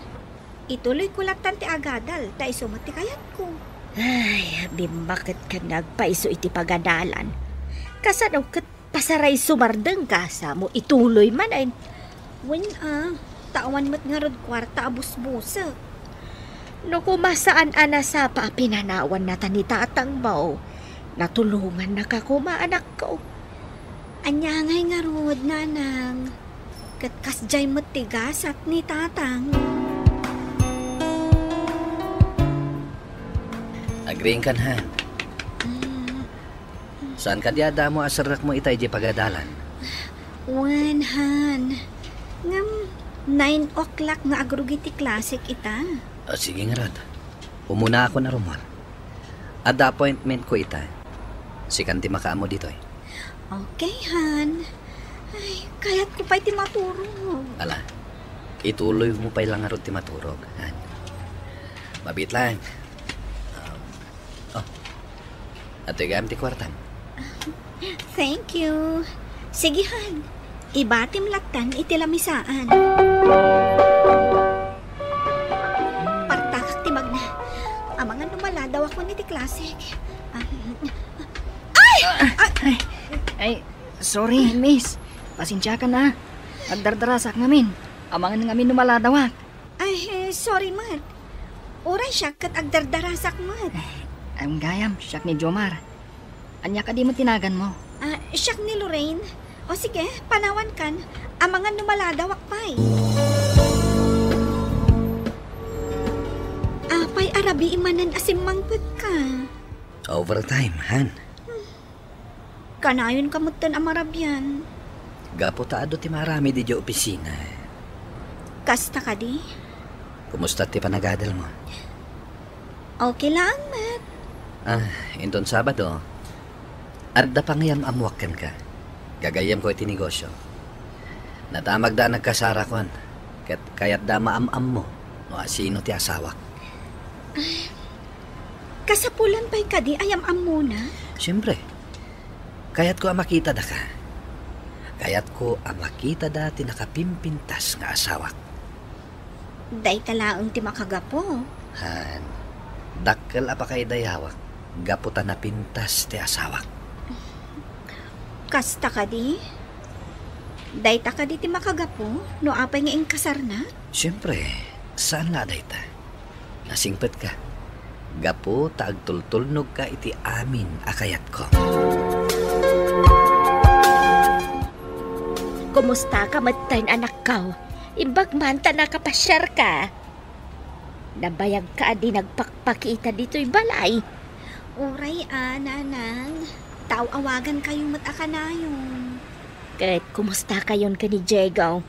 Ituloyko lattan ti agadal, ta isu met ti kayatko. Ay, bimmaketkan nga agpaiso iti pagadalan. Kasano ket pasaray sumardengka, sa mo ituloy manen? Wen a, ta awan met ngarud kuarta a busbusek. No koma saan a nasapa a pinanawannata ni tatangmo, natulongannaka koma, anakko. Ania ngay ngarud, nanang? Ket kasdiay met ti gasat ni tatang. Agriingkan, Han. Mm. Saan kadi a damo a serrekmo ita idiay pagadalan? Wen, Han. Ngem, nine o'clock nga agrugi ti klasek ita. Ah, sige ngarud. Umunaakon a rummuar. Adda appointmentko ita. Sikan ti makaammo ditoy. Okay, Han. Ay, kayatko pay ti maturog. Ala, ituloymo pay la ngarud ti maturog, Han. Mabiit laeng. Um, oh, adtoy gayam ti kuartam. Thank you. Sige, Han. Ibatim lattan iti lamisaan. Partakak ti magna. Amangan no maladawakon iti klasek. Ah, ay! Ah! Ay, ay, sorry, miss. Pasensiakan a. Agdardarasak ngamin. Amangan ngamin no maladawak. Ay, eh, sorry met. Uray siak ket agdardarasak met. Ay, gayam, siak ni Jomar. Ania kadi met ti naganmo? Ah, siak ni Lorraine. O sige, panawankan. Amangan no maladawak pay. Apay a rabii manen a simmangpetka? Overtime, Han. Kanayon ka metten a marabian. Gapu ta adu ti maaramid idiay opisina. Kasta kadi? Kumusta ti panagadalmo? Okay laeng met. Ah, inton Sabado, adda pangayam-ammoak kenka. Gagayyemko iti negosyo. Nadamagda a nagkasarakon, ket kayatda a maam-ammo no asino ti asawak. Kasapulan pay kadi a yam-ammona? Siempre. Kayatko a makitada ka. Kayatko a makitada ti nakapimpintas nga asawak. Dayta laeng ti makagapu. Han, dakkel a pakaidayawak gapu ta napintas ti asawak. Kasta kadi? Dayta kadi ti makagapu no apay nga inkasarna? Siyempre, saan la a dayta. Nasingpetka. Gapu ta agtultulnogka iti amin a kayatko. Kumustaka metten, anakko? Imbag man ta nakapasiarka. Nabayagka a di nagpakpakita ditoy balay. Uray a, nanang. Taaw-awagankayo met a kanayon. Ket kumustakayon ken ni Diego?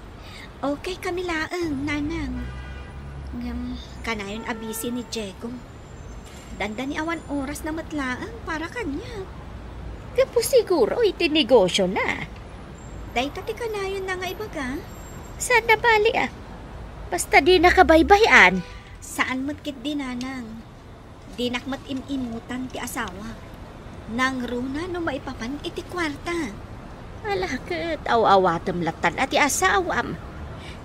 Okay kami laeng, nanang. Ngem kanayon a busy ni Diego. Dandani awan orasna met laeng para kaniak. Gapu siguro iti negosiona. Dayta ti kanayonna nga ibaga. Saan a bali a. Basta dinaka baybay-an. Saan met ketdi, nanang. Dinak met im-imutan ti asawa. Nangruna no maipapan iti kuarta. Ala, ket aw-awatem lattan a ti asawam.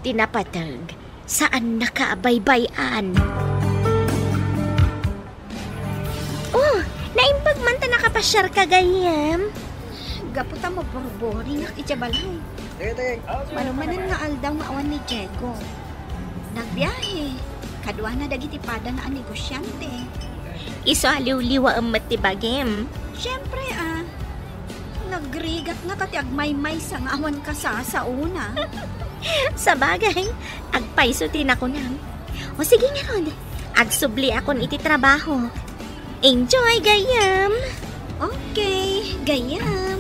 Ti napateg, saannaka a baybay-an. Oh, naimbag man ta nakapasiarka, gayyem. Gapu ta maburboringak idiay balay. Manumanen nga aldaw nga awan ni Diego. Nagbiahe. Kaduana dagiti padana a negosiante. Isu a liwliwaem met ti bagim. Siempre, a. Nagrigat ngata ti agmaymaysa nga awan kasasaona. Sabagay, agpayso ti nakunam. O sige ngarud, agsubliakon iti trabaho. Enjoy, gayyem! Okay, gayyem.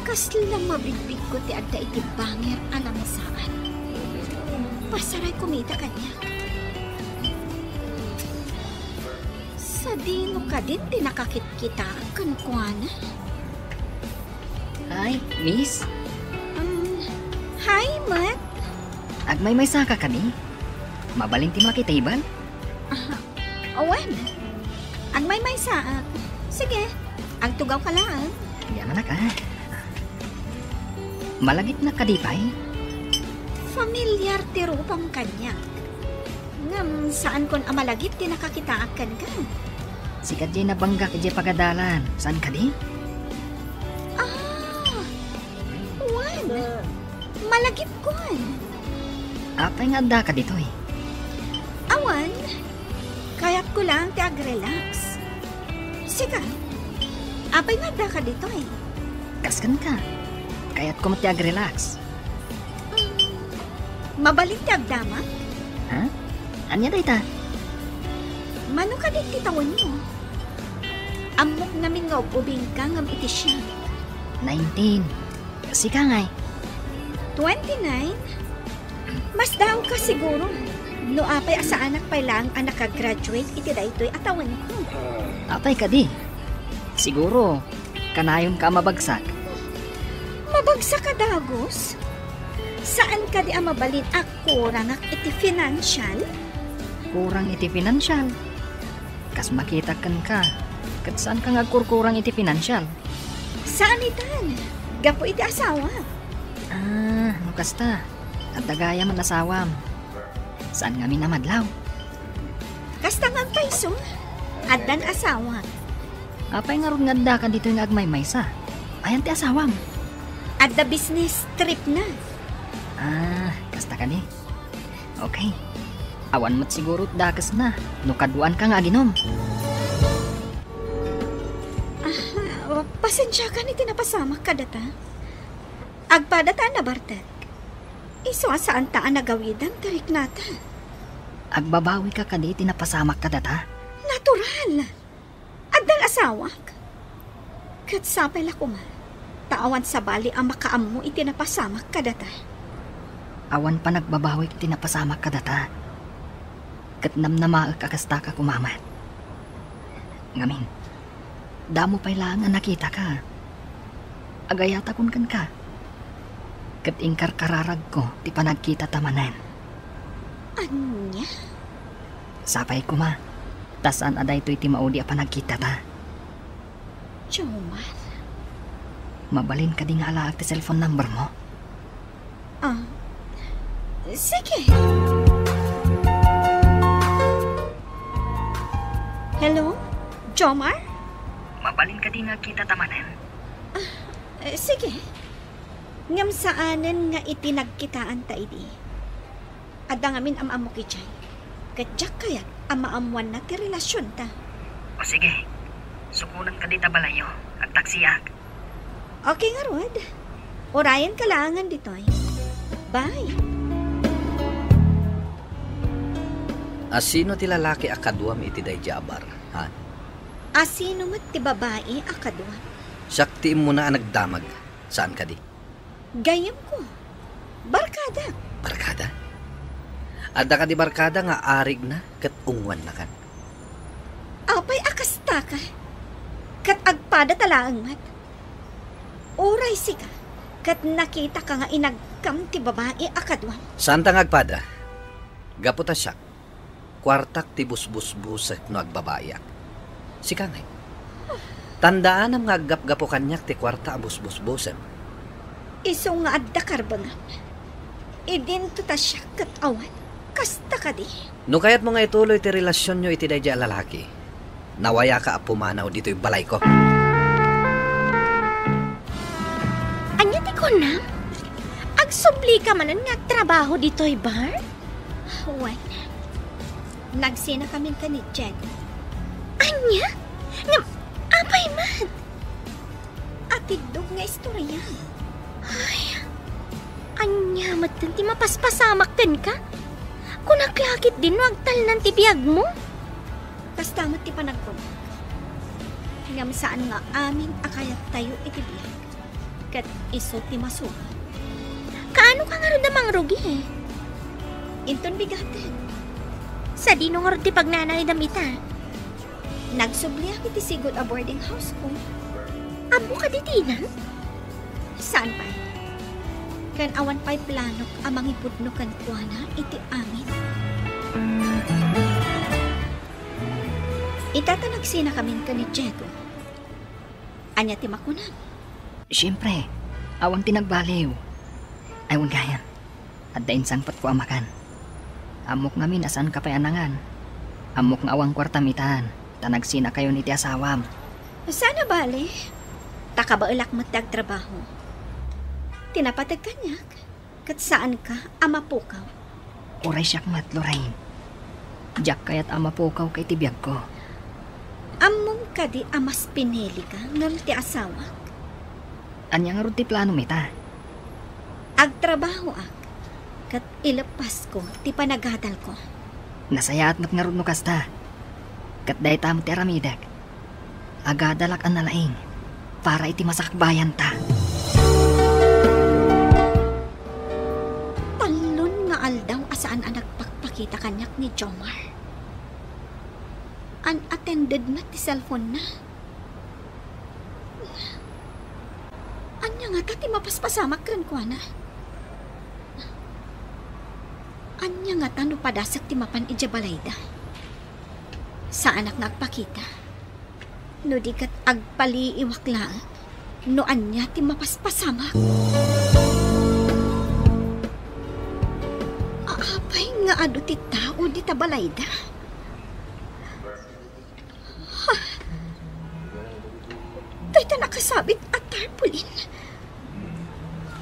Kasla mabigbigko ti adda iti banger a namisaat. Pasaray kumita kaniak. Sadino kadin ti nakakitkitaak kenkuana? Hi, miss. Um, hi, met. Agmaymaysaka kadi? Mabalin ti makitable? Ah, awan. Agmaymaysaak. Sige, agtugawka laeng. Yamanak, ah. Malagipnak kadi pay? Familiar ti rupam kaniak. Ngem saankon a malagip ti nakakitaak kenka. Sika diay nabanggak idiay pagadalan. Saan kadi? Ah! Wen, malagipkon. Apay nga addaka ditoy? Awan. Kayatko laeng ti agrelax. Sika, apay nga addaka ditoy? Kas kenka. Kayatko met ti agrelax. Mm, mabalin ti agdama? Ha? Ania dayta? Mano kadi ti tawenmo? Ammok ngamin nga ub-ubingka ngem iti siak. Nineteen. Sika ngay? Twenty-nine? Masdaawka siguro no apay a saanak pay laeng a nakagraduate iti daytoy a tawenko. Apay kadi? Siguro, kanayonka a mabagsak. Mabagsak a dagus? Saan kadi a mabalin a kurangak iti financial? Kurang iti financial? Kas makitak kenka, ket saanka nga agkurkurang iti financial? Saan itan, gapu iti asawa. Ah, no kasta, adda gayam a asawam. Saan ngamin a madlaw? Kasta nga agpayso, addan asawa. Apay ngarud nga addaka ditoy nga agmaymaysa? Ayan ti asawam? Adda business trip na. Ah, kasta kadi. Okay. Awan met siguro dakesna no kaduaanka nga aginom. Ah, pasensiakan iti napasamak kadata. Agpadata a nabartek. Isu a saanta a nagawidam ti riknata. Agbabawika kadi iti napasamak kadata? Natural! Addan asawak. Ket sapay la koma, ta awan sabali a makaammo iti napasamak kadata. Awan panagbabawik iti napasamak kadata. Ket namnamaek a kastaka koma met. Ngamin, damo pay laeng a nakitaka. Agayatakon kenka. Ket inkarkararagko ti panagkitata manen. Ania? Sapay koma, ta saan a daytoy ti maudi a panagkitata. Jomar? Mabalin kadi nga alaek ti cellphone number mo? Ah, sige. Hello? Jomar? Mabalin kadi nga agkitata manen? Eh, sige. Ngem saanen nga iti nagkitaanta idi. Adda ngamin am-ammok idiay. Ket diak kayat a maammoanna ti relasionta. O sige, sukonan kadi ta balayyo. Agtaksiak. Okay ngarud. Urayenka laengen ditoy. Bye. Asino ti lalaki a kaduam iti daydiay a bar, ha? Asino met ti babai a kaduam? Siak ti immuna a nagdamag. Saan kadi? Gayyemko. Barkadak. Barkada? Adda kadi barkada nga arigna ket ungwannakan? Apay a kastaka? Ket agpadata laeng met. Uray sika, ket nakitaka nga inagkam ti babai a kaduam. Saanta nga agpada? Gapu ta siak, kuartak ti busbusbusek no agbabaiak. Sika ngay, tandaanam nga aggapgapu kaniak ti kuarta a busbusbusem. Isu nga adda karbengam. Idinto ta siak ket awan. Kasta kadi? No kayatmo nga ituloy ti relasionyo iti daydiay a lalaki, nawayaka a pumanaw ditoy balayko. Ania ti kunam? Agsublika manen nga agtrabaho ditoy bar? Wen, nagsinakamin ken ni Diego. Ania? Ngem, apay met? Atiddog nga istorya. Ay, ania metten ti mapaspasamak kenka? Kunak la ketdin no agtalnan ti biagmo? Kasta met ti panagkunak. Ngem saan nga amin a kayattayo iti biag. Ket isu ti masuot. Kaano ka ngarud a mangrugi? Inton bigaten. Sadino ngarud ti pagnanawidam ita? Nagsubliak iti sigud a boarding house ko. Ammo kadi ti inam? Saan pay? Ken awan pay planok a mangipudno kenkuana iti amin. Ita ta nagsinakamin ken ni Diego. Ania ti makunam? Siempre, awan ti nagbaliw. Ay, wen gayam. Adda insangpetko a makan. Ammok ngamin a saanka pay a nangan. Ammok nga awan kuartam itan, ta nagsinakayon iti asawam. Saan a bale, ta kabaelak met ti agtrabaho. Ti napateg kaniak, ket saanka a mapukaw. Uray siak met, Lorraine. Diak kayat a mapukaw ka iti biagko. Ammom kadi a mas pinilika ngem ti asawak? Ania ngarud ti planom ita? Agtrabahoak, ket ileppasko ti panagadalko. Nasayaat met ngarud no kasta. Ket dayta met ti aramidek. Agadalak a nalaing para iti masakbayanta. Tallon nga aldaw a saan a nagpakpakita kaniak ni Jomar. Unattended met ti cellphone-na. Ania ngata ti mapaspasamak kenkuana? Ania ngata no padasek ti mapan idiay balayda? Saanak nga agpakita. No di ket agpaliiwak laeng no ania ti mapaspasamak. Apay nga adu ti tao dita balayda? Ha? Dayta nakasabit a tarpaulin.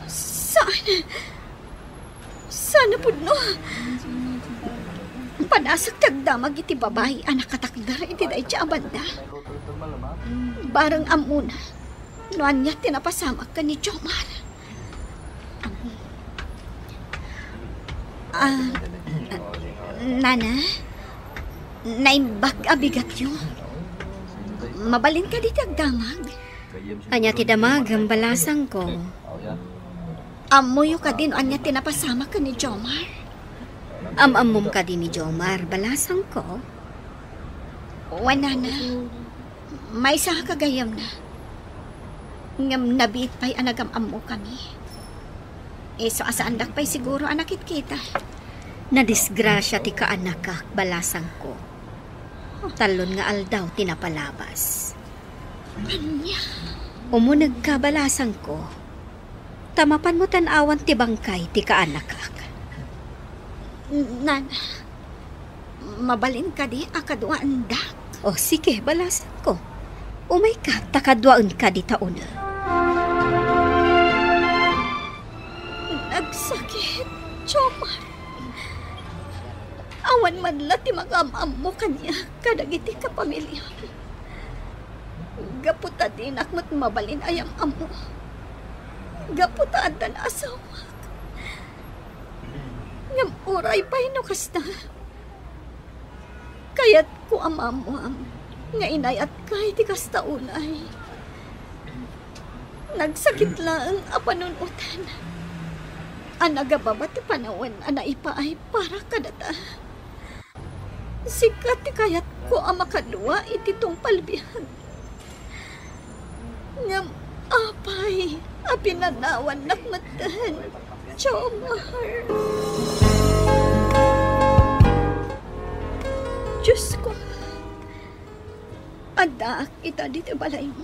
Saan? Saan a pudno? Padasek ti agdamag iti babai a nakatakder iti dayta a banda. Bareng ammona no ania ti napasamak ken ni Jomar. Ah, Nana, naimbag a bigatyo. Mabalin kadi ti agdamag? Ania ti damagem, balasangko? Ammoyo kadi no ania ti napasamak ken ni Jomar? Am-ammom kadi ni Jomar, balasangko? Wen, Nana. Maysa ka gayyemna. Ngem nabiit pay a nagam-ammokami. Isu a saandak pay siguro a nakitkita. Nadisgrasia ti kaanakak, balasangko. Tallon nga aldaw ti napalabas. Ania? Umunegka, balasangko. Ta mapanmo tan-awan ti bangkay ti kaanakak. Nana, mabalin kadi a kaduaandak? O sige, balasanko. Umayka, ta kaduaenka dita una. Nagsakit, Jomar. Awan man la ti makaam-ammo kaniak kadagiti kapamiliam. Gapu ta dinak met mabalin a yam-ammo. Gapu ta addan asawak. Ngem uray pay no kasta, kayatko a maammoam nga inayatka iti kasta unay. Nagsakit laeng a panunotan a nagababa ti panawen a naipaay para kadata. Sika ti kayatko a makadua iti tungpal biag. Ngem apay a pinanawannak metten, Jomar. Diosko, addaak ita ditoy balaymo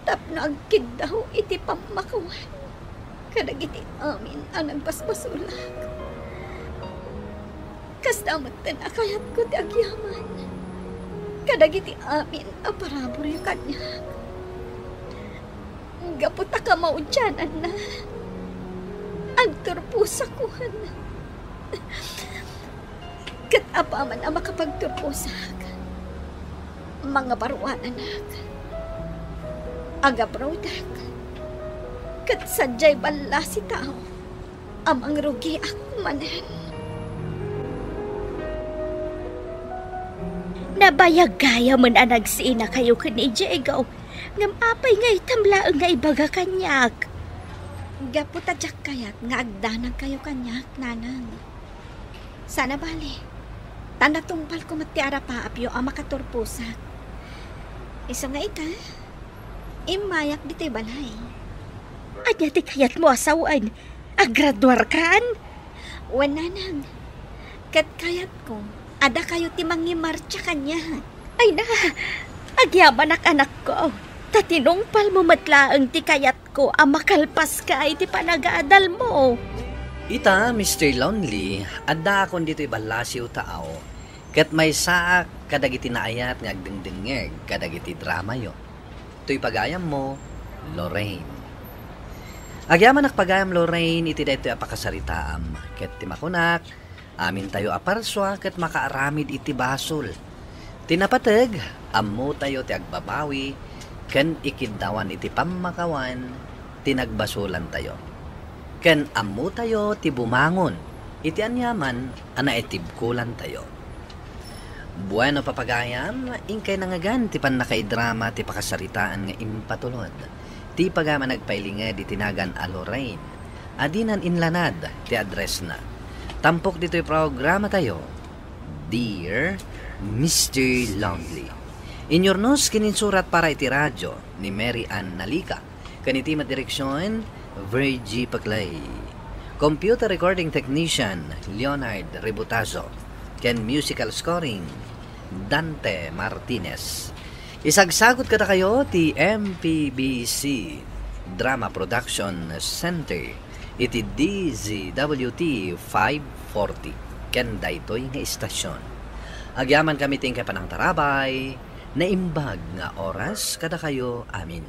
tapno agkiddaw iti pammakawan kadagiti amin a nagbasbasolak. Kasta metten a kayatko ti agyaman kadagiti amin a paraburyo kaniak. Gapu ta kamaudiananna, agturposakon. Ket apaman a makapagturposak, mangabaruananak, agabrodak, ket sadiay ballasi tao a mangrugiak manen. Nabayag gayamen a nagsiinakayo ken ni Diego, ngem apay nga itam laeng nga ibaga kaniak? Gapu ta diak kayat nga agdanagkayo kaniak, nanang. Saan a bale, ta natungpalko met ti arapaapyo a makaturposak. Isu nga ita, immayak ditoy balay. Ania ti kayatmo a sawen? Aggraduarkan? Wen, nanang. Ket kayatko a dakayo ti mangimartsa kaniak. Ay na, agyamanak, anakko, ta tinungpalmo met laeng ti kayatko a makalpaska iti panagadalmo. Ita, Mister Lonely, addaakon ditoy ballasiw taaw, ket maysaak kadagiti naayat nga agdengdengngeg kadagiti dramayo. Toy pagayammo, Lorraine. Agyamanak pagayam, Lorraine, iti daytoy a pakasaritaam, ket ti makunak, amintayo a parsua ket makaaramid iti basol. Ti napateg, ammotayo ti agbabawi ken ikiddawan iti pammakawan ti nagbasolantayo. Ken ammotayo ti bumangon iti aniaman a naitibkolantayo. Bueno, papagayam, inkay nangngegan ti pannakaidrama ti pakasaritaan nga impatulod ti pagayam a nagpailinged iti nagan a Lorraine a dinan inlanad ti addressna. Tampok ditoy programatayo, Dear Mister Lonely. Inyurnos ken insurat para iti radio ni Mary Ann Nalica. Ken iti met direksion, Virgie Paclay. Computer recording technician, Leonard Rebutazo. Ken musical scoring, Dante Martinez. Isagsagut kadakayo ti M P B C Drama Production Center iti D Z W T five forty ken daytoy nga istasyon. Agyamankami ti inkay panangtarabay, naimbag nga oras kadakayo amin.